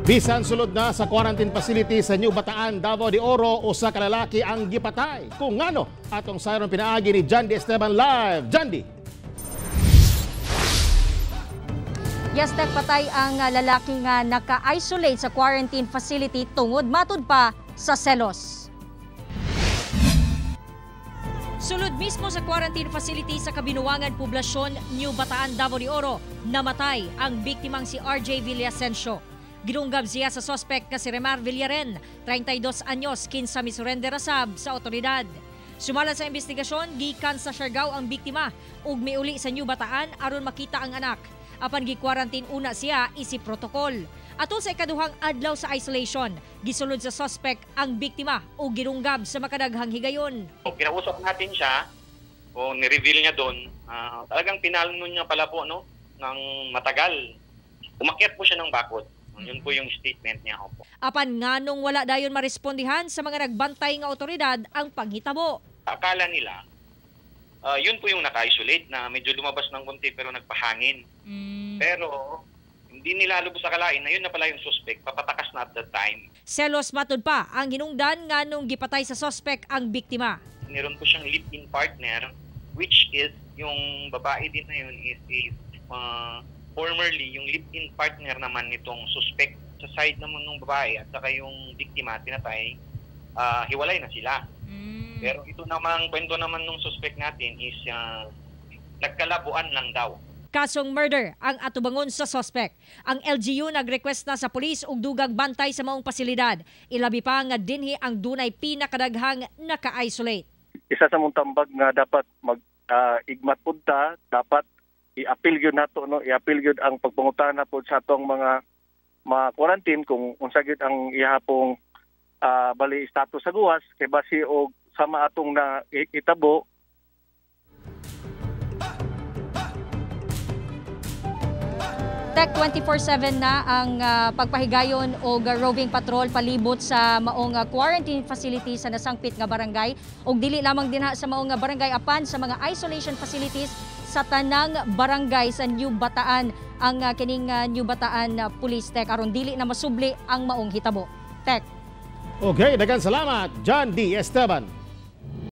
Bisan sulod na sa quarantine facility sa New Bataan, Davao de Oro, usa ka lalaki ang gipatay. Kung ngano, atong sayron pinaagi ni John D. Esteban live. John D. Yes, Tek, patay ang lalaki nga naka-isolate sa quarantine facility tungod matud pa sa selos. Sulod mismo sa quarantine facility sa Kabinuangan Poblasyon, New Bataan, Davao de Oro, namatay ang biktimang si RJ Villasencio. Gidunggab siya sa sospek nga si Remar Villaren, 32 anyos, kinsa misurrender sab sa otoridad. Sumala sa investigasyon, gikan sa Siargao ang biktima ug miuli sa New Bataan aron makita ang anak. Apan gi-quarantine una siya isip protocol. Ato sa ikaduhang adlaw sa isolation, gisulod sa suspect ang biktima ug girunggab sa makadaghang higayon. Kinausap natin siya, o ni-reveal niya doon, talagang pinalo niya pala po, no, ng matagal. Umakyat po siya ng bakod. Yun po yung statement niya. Opo. Apan nganong wala dayon marespondihan sa mga nagbantay nga otoridad ang panghitabo. Akala nila, yun po yung naka-isolate na medyo lumabas ng konti pero nagpahangin. Pero hindi nila lubos akalain na yun na pala yung suspect, papatakas na at that time. Selos matud pa ang hinungdan nga nung gipatay sa suspect ang biktima. Meron po siyang live-in partner, which is yung babae din na yun is formerly yung live-in partner naman nitong suspect. Sa side naman ng babae at saka yung biktima tinatay, hiwalay na sila. Pero ito namang kwento naman nung suspect natin is nagkalabuan lang daw. Kasong murder ang atubangon sa suspect. Ang LGU nagrequest na sa pulis og dugang bantay sa maong pasilidad. Ilabi pa nga dinhi ang dunay pinakadaghang naka-isolate. Isa sa mong tambag nga dapat mag igmat pud ta, dapat i-appeal gyud nato, no, i-appeal gyud ang pagpangutana pod sa atong mga ma-quarantine kung unsa gyud ang ihapong bali status sa guwas kay basi og sama atong na itabo. Tech 24/7 na ang pagpahigayon og roving patrol palibot sa maong quarantine facility sa nasangpit nga barangay ug dili lamang dinha sa maong barangay apan sa mga isolation facilities sa tanang barangay sa New Bataan ang kining New Bataan Police Tech aron dili na masubli ang maong hitabo. Tech. Okay, daghang salamat John D. Esteban.